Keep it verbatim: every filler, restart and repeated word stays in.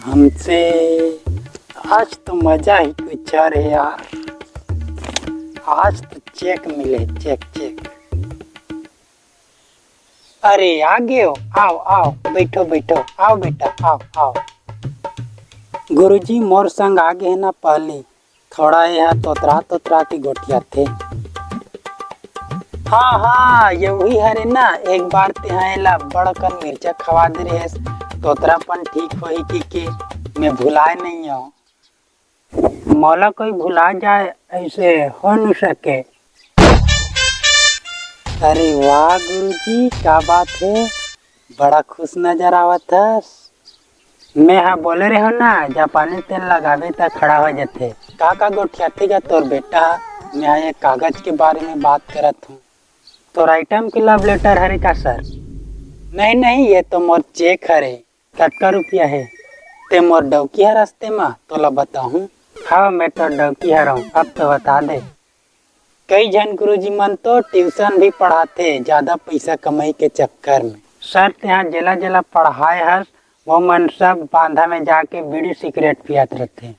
हमसे आज तो मजा ही कुछ और है यार। आज तो चेक मिले, चेक, चेक। अरे, आ गए हो? आओ, आओ, बैठो, बैठो, आओ बेटा, आओ, आओ। गुरुजी, मोर संग आ गए ना पहली, थोड़ा यह तोतरा तोतरा के गोठियाथे। हाँ, हाँ, ये वही हरे ना, एक बार तेहा एला बड़कन मिर्चा खवा दे रहेस, तोतरा पन ठीक होही कि के, मैं भुलाए नहीं हूँ। मोला कोई भुला जाए, ऐसे हो न सके। अरे वाह गुरुजी, का बात है, बड़ा खुश नजर आवत हस। मैं हा बोले रहे हो ना, जापानी तेल लगावे त खड़ा हो जाथे। का का गोठियाथे गा तोर बेटा? मैं हा एक कागज के बारे में बात करत हूँ। तोर आइटम के लव लेटर हरे का सर? नहीं, नहीं, ये तो मोर चेक हरे। कतका रुपया हे? ते मोर डौकी हरस ते मा तोला बताहूँ। हाँ, मैं तो डौकी हरौं, अब तो बता दे। कई झन गुरुजी मन तो ट्यूशन भी पढ़ाथे ज्यादा पैसा कमाई के चक्कर में। सर, तेहा जेला जेला पढ़ाए हस, वो मन सब बांधा में जाके बीड़ी सिगरेट पियत रहथे।